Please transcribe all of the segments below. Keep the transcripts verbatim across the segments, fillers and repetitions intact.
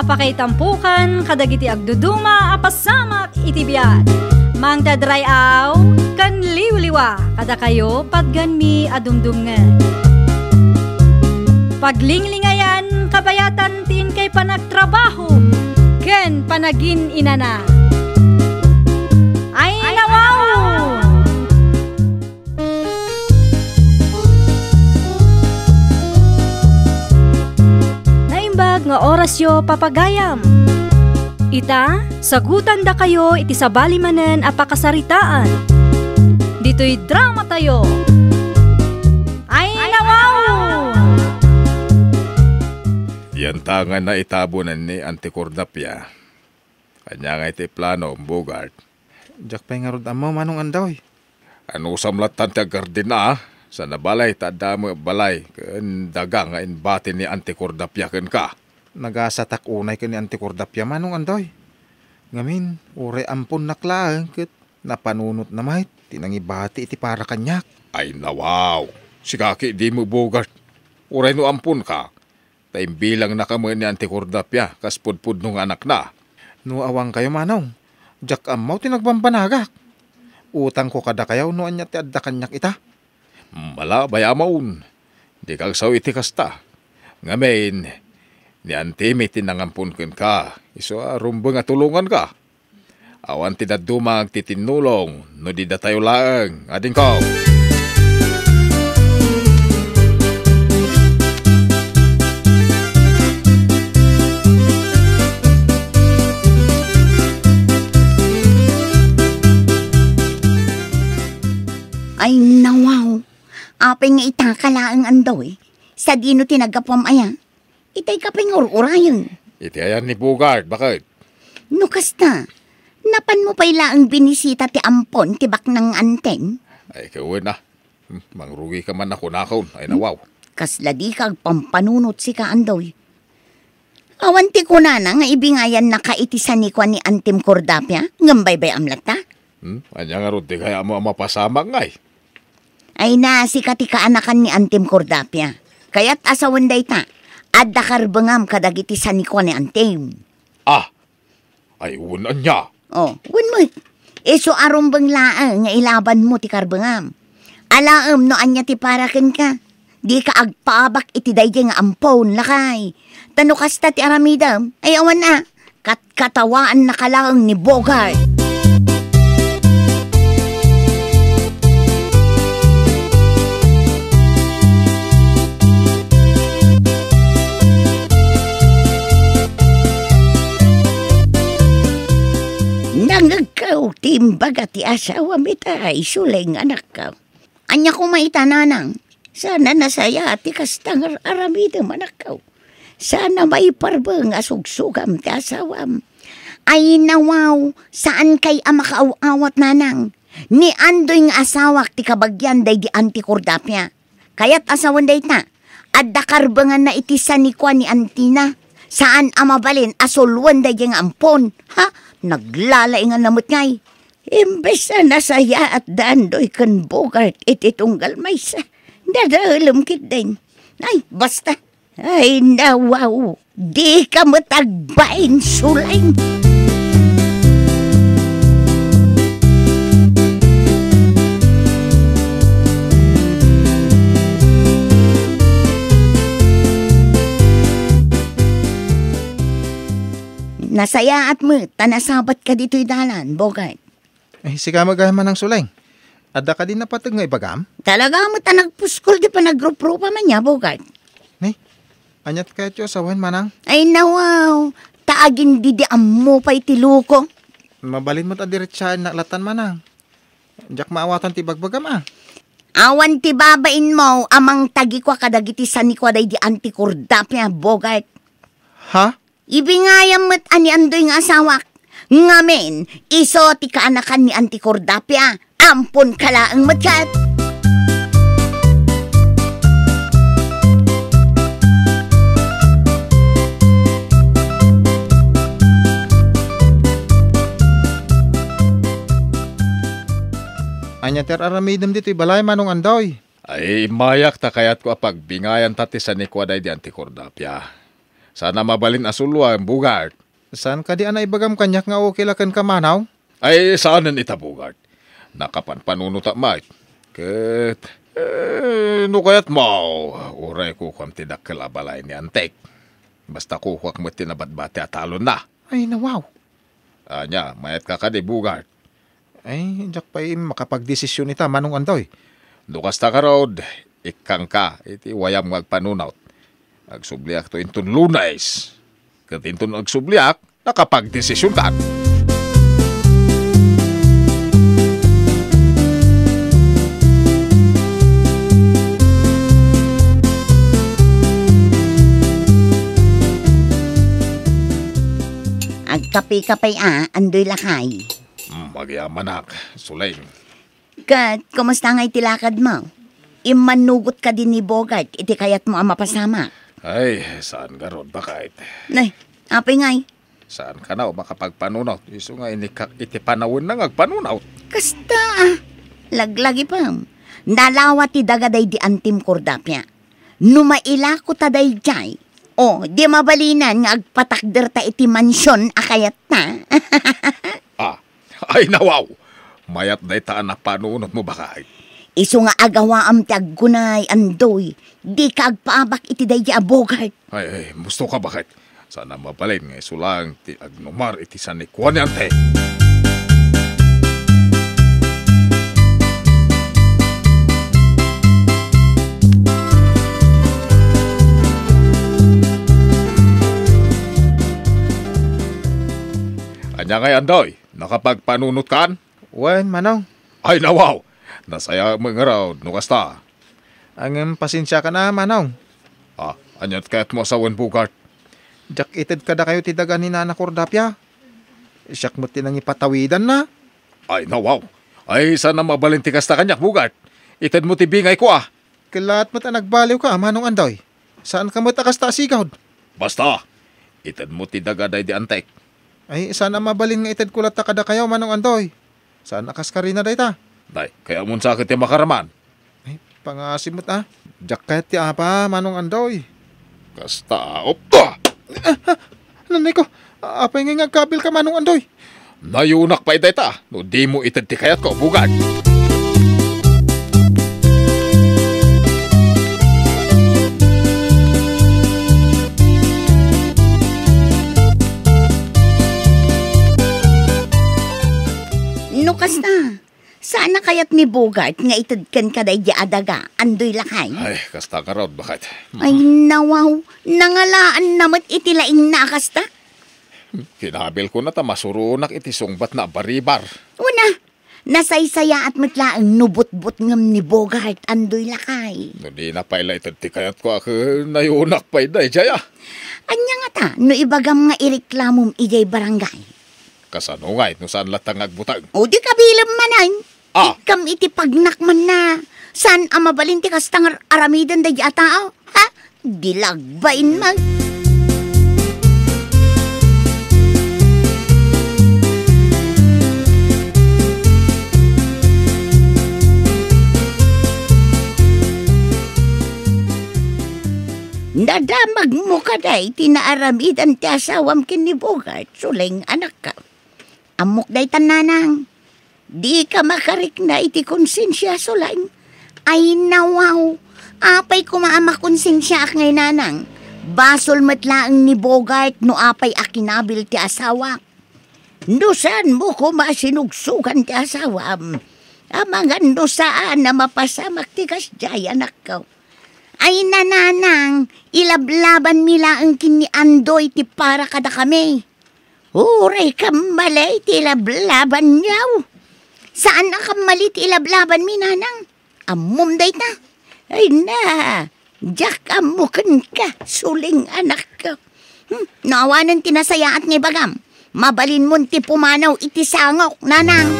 Pakaitampukan kadagiti agduduma a pasamak iti biag. Mangted ray-aw ken liwliwa kadakayo patgenmi a dumdumngeg. Paglinglingayan kabayatan ti inkay panagtrabaho ken panagin-inana. Ay, nawaw! Naimbag nga orasyo, papagayam. Ita, sagutandakayo iti sabali manen a pakasaritaan. Ditoy dramatayo. Ay, nawaw! Dianta nga naitabonan ni Auntie Cordapia. Ania nga iti plano, Bogart? Diak pay ngarud ammo, Manong Andoy. Anusam lattan ti aggardenna, a? Sana balay ta adda met balay ken daga nga imbati ni Auntie Cordapia kenka. Nagasatak unay ken ni Auntie Cordapia, Manong Andoy. Ngamin, uray amponnak laeng ket napanunotna met ti nangibati iti para kaniak. Ay, nawaw. Sika ketdin, Bogart. Uray no amponka, ta imbilangnaka met ni Auntie Cordapia kas pudpudno nga anakna. No awankayo, Manong, diak ammo ti nagbambanagak. Utangko kadakayo no ania ti adda kaniak ita. Malabay a maun. Dika agsao iti kasta. Ngamin, ni Auntie met ti nangampon kenka, isu a rumbeng a tulonganka. Awan ti dadduma nga agtitinnulong no di datayo laeng. Adingko. Ay, nawaw. Apay nga itaka laeng, Andoy? Sadino ti naggapuam aya? Itay ka pay nga ur-urayen. Iti ayan ni Bogart, baket? No kasta, napanmo pay laeng binisita ti ampon ti baknang nga antim? Ay, kawen a. Hmm, mangrugika man a kunakon. Ay, nawaw. Kasla dika agpampanunot sika, Andoy. Awan ti kunana nga ibingayannaka iti sanikua ni Antim Cordapia, ngem baybay-am latta? Hmm? Ania ngarud ti kayatmo a mapasamak ngay? Ay na, sika ti kaanakan ni Antim Cordapia. Kayat a sawen dayta, adda karbengam kadagiti sanikua ni Antim. Ah! Ay, wen ania? Oh, wen met. Isu a rumbeng laeng nga ilabanmo ti karbengam. Alaem no ania ti para kenka. Dika agpaabak iti daydiay nga ampon, lakay. Ta no kasta ti aramidem, ay awan a, katkatawaannaka laeng ni Bogart. Nangegko ti imbaga ti asawam ita, isu laeng nga anakko. Ania koma ita, nanang? Sana nasayaat ti kasta nga ar-aramidem, anakko. Sana maiparbeng a sugsugam ti asawam. Ay, nawaw, saankay a makaaw-awat, nanang. Ni Andoy nga asawak ti kabagian daydi Anti Cordapia. Kayat a sawen dayta, adda karbenganna iti sanikua ni antina. Saan a mabalin a suloen daydi nga ampon. Ha? Naglalainganna met ngay. Imbes a nasayaat da Andoy ken Bogart iti tunggal maysa, nadalem ketdin. Ay, basta. Ay, nawaw. Dika met agbain, Suleng. Nasayaat met ta nasabatka ditoy dalan, Bogart. Ay, sika met gayam, Manang Suleng. Adda kadi napateg nga ibagam? Talaga met a nagpuskol ti panagruprupam aya, Bogart. Ni, aniat kayatyo a sawen, Manang? Ay, nawaw. Ta agin-didiammo pay ti loko. Mabalin met a diretsaennak lattan, Manang. Diak maawatan ti ibagbagam, a. Awan ti babainmo a mangtagikua kadagiti sanikua daydi Anti Cordapia, Bogart. Ha? Ibingayam met a ni Andoy nga asawak. Ngamin, isu ti kaanakan ni Anti Cordapia. Amponka laeng met ket. Ania ti ar-aramidem ditoy balay, Manong Andoy? Ay, immayak ta kayatko a pagbingayanta ti sanikua daydi Anti Cordapia. Saan a mabalin a suluem, Bogart. Saan kadi a naibagam kaniak nga okay la kenka, Manong? Ay, saanen ita, Bogart. Nakapanpanunotak met. Ket, eh, no kayatmo, uray kukuam ti dakkel a balay ni Antek. Basta kukuak met ti nabatbati a talonna. Ay, nawaw. Ania, mayatka kadi, Bogart? Ay, diak pay makapagdesisyon ita, Manong Andoy. No kasta ngarud, ikkangka iti wayam nga agpanunot. Agsubliakto inton Lunes. Ket inton agsubliak, nakapagdesisyonkan. Agkape-kape a, Andoy lakay. Mm, agyamanak, Suleng. Ket, kumusta ngay ti lakadmo? Immanugot kadi ni Bogart iti kayatmo a mapasamak? Ay, saan ngarud, baket. Nay, apay ngay? Saan kano makapagpanunot? Isu nga inikak iti panawenna nga agpanunot. Kasta, ah. Laglagipem. Nalawa ti daga daydi antim, Cordapia. No mailako ta daydiay, o, di mabalinen nga agpatakderta iti mansion a kayatta. Ah, ay, nawaw! Mayat dayta a napanunotmo, baket. Isu nga agawaam ti aggunay, Andoy. Dika agpaabak iti daydiay a Bogart. Ay, ay, musto ka, baket. Saan a mabalin nga isu laeng ti agnumar iti sanikuan ni Antek. Ania ngay, Andoy? Nakapagpanunotkan? Wen, Manong. Ay, nawaw! Nasayaat met ngarud no kasta. Ngem pasensiakan a, Manong. Ah, ania ti kayatmo a sawen, Bogart? Diak ited kadakayo ti daga ni Nana Cordapia. Siak met ti nangipatawidanna. Ay, nawaw. Ay, saan a mabalin ti kasta kaniak, Bogart. Itedmo ti bingayko, ah. Kellaat met a nagbaliwka, Manong Andoy. Saanka met a kasta a sigud. Basta, itedmo ti daga daydi Antek. Ay, saan a mabalin nga itedko latta kadakayo, Manong Andoy. Saan a kaskarina dayta? Nay, kayatmon sa ket ti makaraman. Ay, pangasib met, ah. Diak kayat ti apa, Manong Andoy. Kasta, opta! Ah, ah, nanay ko, apay ngay nga agkabilka, Manong Andoy? Nayonak pay dayta, no dimo ited ti kayatko, Bogart. No kasta, saan a kayat ni Bogart nga ited kenka daydi a daga, Andoy lakay? Ay, kasta ngarud, baket. Ay, nawaw, nangalaanna met iti laingna a kasta. Kinabilkona ta masuronak iti sungbatna a baribar. Una, nasaysayaat met laeng no butbutngem ni Bogart, Andoy lakay. No dina pay la ited ti kayatko, a ket nayonak pay daydiay, ah. Ania ngata no ibagam nga ireklamom idiay barangay? Kasano ngay no saan latta nga agbuteng? O di kabilem manen. Ah. Ikkam iti pagnakmanna. Saan a mabalin ti kasta nga aramiden daydi a tao? Ha? Di lagbain man. Nadamagmo kadi ti naaramidan ti asawam ken ni Bogart, Suleng, anakko. Ammok dayta, nanang. Dika makarikna iti konsensia, Suleng. Ay, nawaw. Apay koma a makonsensiaak ngay, nanang? Basol met laeng ni Bogart no apay a kinabil ti asawak. No saanmo koma sinugsugan ti asawam, amangan no saan a mapasamak ti kasdiay, anakko. Ay, nanang, ilablabanmi laeng ken ni Andoy ti para kadakami. Uray kammalay ti lablabanyo. Saan a kammalay ti lablabanmi, nanang. Ammom dayta. Ay na, diak ammo kenka, Suleng, anakko. Hmm, no awanen ti nasayaat nga ibagam, mabalinmon ti pumanaw iti sangok, nanang.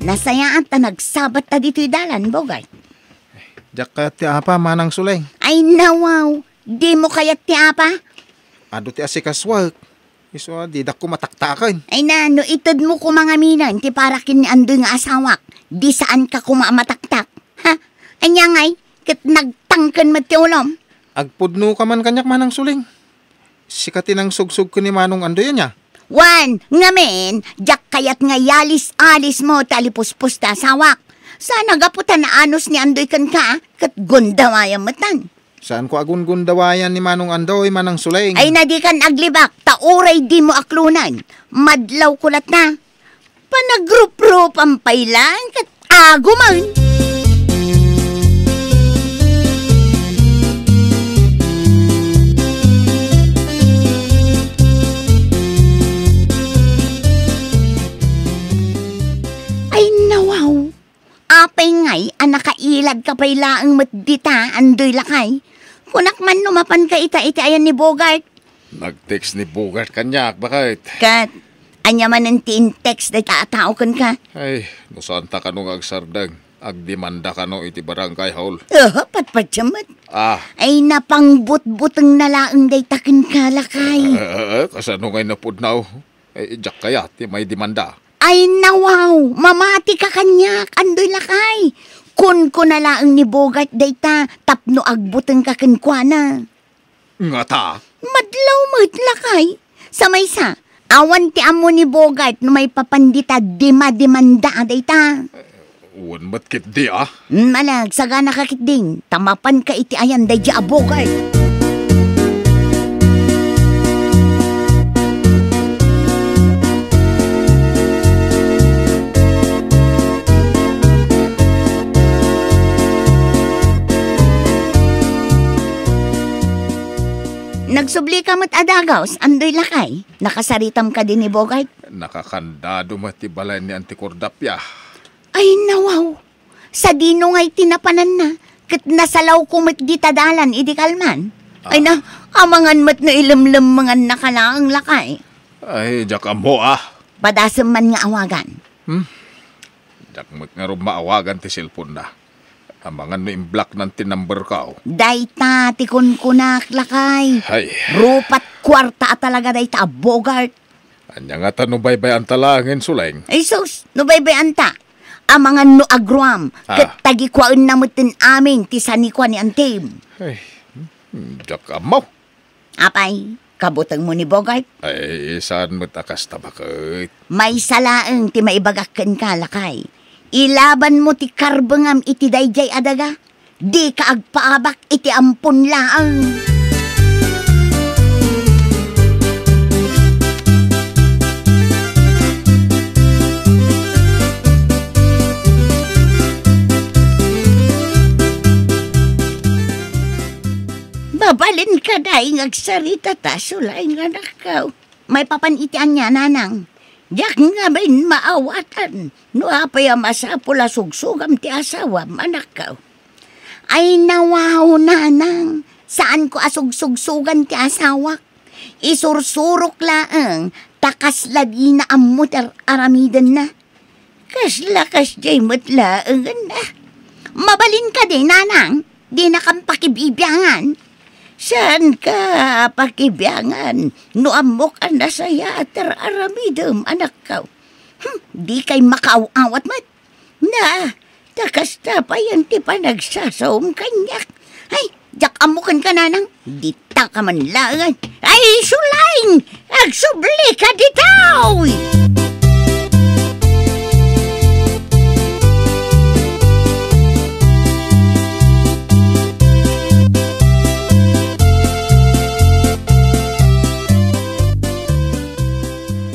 Nasayaat ta nagsabat ta ditoy dalan, Bogart. Diak kayat ti apa, Manang Suleng. Ay, nawaw. Dimo kayat ti apa? Adu ti asikasuak. Isu a, didak koma taktaken. Ay na, no itedmo koma ngaminen ti para ken ni Andoy nga asawak, di saanka koma a mataktak. Ha? Ania ngay? Ket nagtangken met ti ulom? Agpudnoka man kaniak, Manang Suling. Sika ti nangsugsug ken ni Manong Andoy, ania? Wen, ngamin, diak kayat nga ialis-alismo ti alipuspos ti asawak. Saan a gapu ta naanus ni Andoy kenka, ket gundawayam metten. Saanko a gungundawayan ni Manong Andoy, Manang Suling. Ay na, dikan aglibak, ta uray dimo aklonen. Madlawko latta. Panagruprupan pay laeng ket agumen. Ay, nawaw. Apay ngay a nakailadka pay laeng met dita, Andoy lakay? Kunak man no mapanka ita iti ayan ni Bogart. Nag-text ni Bogart kaniak, baket. Ket, ania manen ti in-text dayta a tao kenka? Ay, no saanta kano nga agsardeng, agdemanda kano iti barangay hall. Aha, patpatiem met. Ah. Ay, napangbutbutengna laeng dayta kenka, lakay. Eh, eh, eh, kasano ngay napudno? Eh, diak kayat ti maidemanda. Ay, nawaw, mamatika kaniak, Andoy lakay. Kunkuna laeng ni Bogart dayta tapno agbutengka kenkuana. Ngata? Madlaw met, lakay. Sa maysa, awan ti ammo ni Bogart no maipapan dita dimademanda dayta. Wen met ketdi a. Mm, ala, agsaganaka ketdin, ta mapanka iti ayan daydi a Bogart. Nagsublika met a dagus, Andoy lakay. Nakasaritam kadi ni Bogart? Nakakandado met ti balay ni Auntie Cordapia. Ay, nawaw. Sadino ngay ti napananna? Ket nasalawko met dita dalan idi kalman. Ay na, amangan met no ilemlemmengannaka laeng, lakay. Ay, diak ammo, ah. Padasem man nga awagan. Hmm? Diak met ngarud maawagan ti cellphone-na. Amangan no imblock-nan ti number-ko. Dayta ti kunkunak, lakay. Ay. Rupat kuarta a talaga dayta a Bogart. Ania ngata no baybay-anta laengen, Suleng? Ay sus, no baybay-anta. Amangan no agruam, ket tagikuaenna metten amin ti sanikua ni Antim. Ay, hmm, diak ammo. Apay, kabutengmo ni Bogart? Ay, saan met a kasta, baket? Maysa laeng ti maibagak kenka, lakay. Ilabanmo ti karbengam iti daydiay a daga. Dika agpaabak iti ampon laeng. Mabalin kadi nga agsarita ta, Suleng, anakko. Maipapan iti ania, nanang? Diak ngamin maawatan no apay a masapul a sugsugam ti asawam, anakko. Ay, nawaw, nanang. Saanko a sugsugsugan ti asawak. Isursurok laeng, ta kasla dina ammo ti ar-aramidenna. Kasla kasdiay met laengen a. Mabalin kadi, nanang, dinakam pakibibiangan? Saanka a pakibiangan no ammok a nasayaat ti ar-aramidem, anakko. Hmm, dikay makaaw-awat met. Na, ta kasta payen ti panagsasaom kaniak. Ay, diak ammo kenka, nanang. Dita ka man laeng. Ay, Suleng! Agsubli ka ditoy!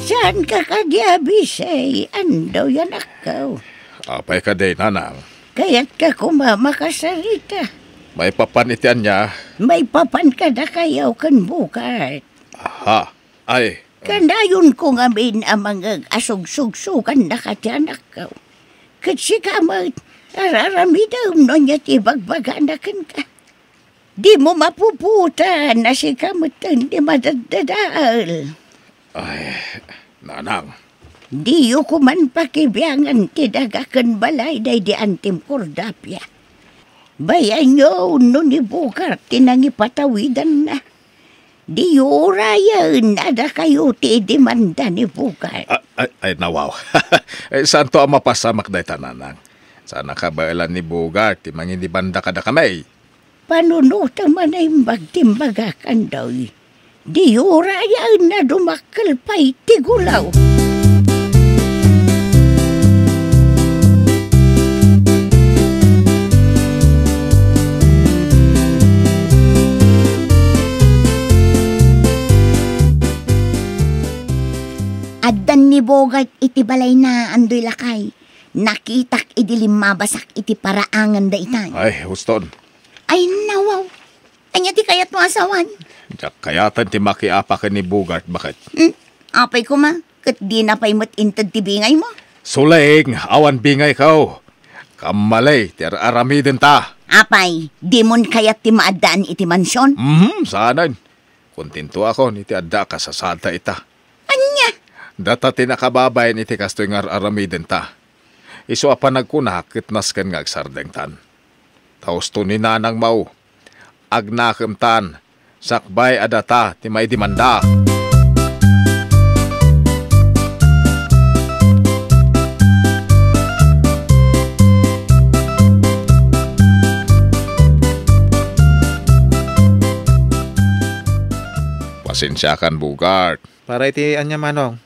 Saanka kadi a bisay, Andoy, anakko? Apay kadi, nanang? Kayatka koma makasarita? Maipapan iti ania? Maipapan kadakayo ken Bogart. Aha. Ay. Kanayonko ngamin a mangeg a sugsugsugannaka ti anakko. Ket sika met, ar-aramidem no ania ti ibagbagana kenka. Dimo mapupuotan a sika metten ti madaddadael. Ay, nanang. Diyo koman pakibiangan ti daga ken balay daydi Antim Cordapia. Bayanyo no ni Bogart ti nangipatawidanna. Di urayen a dakayo ti demanda ni Bogart. Ah, ay, ay, nawaw. Eh, santo a mapasamak dayta, nanang. Saan a kabaelan ni Bogart ti mangidemanda kadakami. Panunotem a naimbag ti imbagak, Andoy. Di urayen a dumakkel pay ti gulaw. Addan ni Bogart iti balayna, Andoy, lakay. Nakitak idi limmabasak iti paraangan daytan. Ay, huston. Ay, nawaw. Ania ti kayatmo a sawen? Diak kayaten ti makiapa ken ni Bogart, baket. Hmm? Apay koma, ket dina pay met inted ti bingaymo? Suling, awan bingayko. Kammali ti ar-aramidenta. Apay, dimon kayat ti maaddaan iti mansion? Mhm, saanen. Kontentoakon iti adda a kasasaadta ita. Ania? Data ti nakababain iti kastoy nga ar-aramidenta. Isu a panagkunak ket nasken nga agsardengtan. Ta husto ni nanangmo, agnakemtan, sakbay a data ti maidemanda. Pasensiakan, Bogart. Para iti ania, Manong?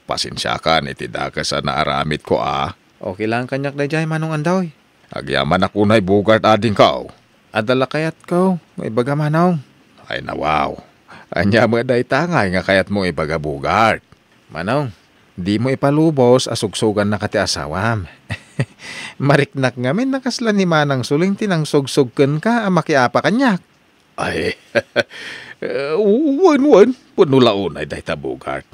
Pasensiakan iti dakes a naaramidko a. Okay lang kaniak daydiay, Manong Andoy. Agyamanak unay, Bogart, adingko. Adda la kayatko nga ibaga, Manong. Ay, nawaw. Ania met dayta ngay nga kayatmo ibaga, Bogart? Manong, dimo ipalubos a sugsugannaka ti asawam. Mariknak ngamin a kasla ni Manang Suling ti nangsugsug kenka a makiapa kaniak. Ay, eh, wen, wen, wenno la unay dayta, Bogart.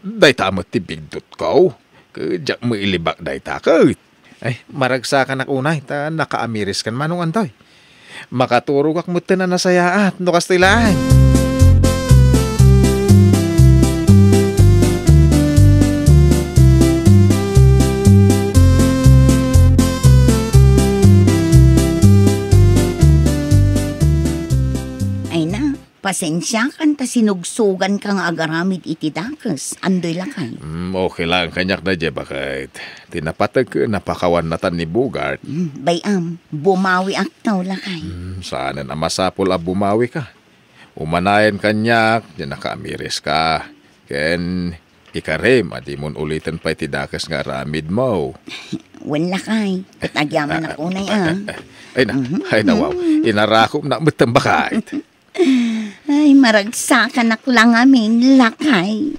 Dayta met ti bigdutko. Ket diak mailibak dayta ket. Ay, maragsakanak unay ta nakaamiriskan, Manong Andoy. Makaturogak metten a nasayaat no kastoy laeng. Ay na, pasensiakan ta sinugsuganka nga agaramid iti dakes, Andoy, lakay. Mm, okay lang kaniak daydiay, baket. Ti napateg ken napakawan natan ni Bogart. Mm, bay-am, bumawiakto, lakay. Mm, saanen a masapul a bumawika. Umanayen kaniak, diay nakaamiriska. Ken ikarim a dimon uliten pay ti dakes nga aramidmo. Wen, lakay, ket agyamanak unay a. Ay na, mhm, ay nawaw. Inarakomnak metten, baket. Ay, maragsakanak la ngamin, lakay.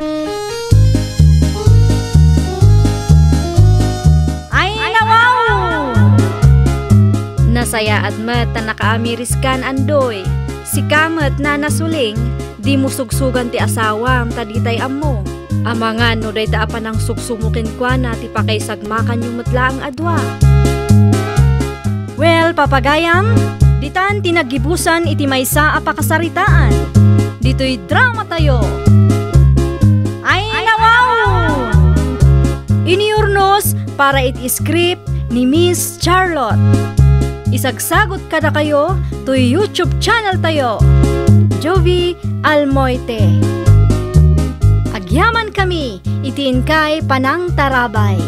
Ay, nawaw! Nasayaat met ta nakaamiriskan, Andoy. Sika met, Nana Suling, dimo sugsugan ti asawam ta ditay ammo. Amangan no dayta a panangsugsumo kenkuana ti pakaisagmakanyo met laeng a dua. Well, papagayam, ditan ti naggibusan iti maysa a pakasaritaan. Ditoy dramatayo. Ay, nawaw! Inurnos para iti script ni Miss Charlotte. Isagsagut kadakayo toy YouTube channel tayo, Jovie Almoite. Agyamankami iti inkay panangtarabay.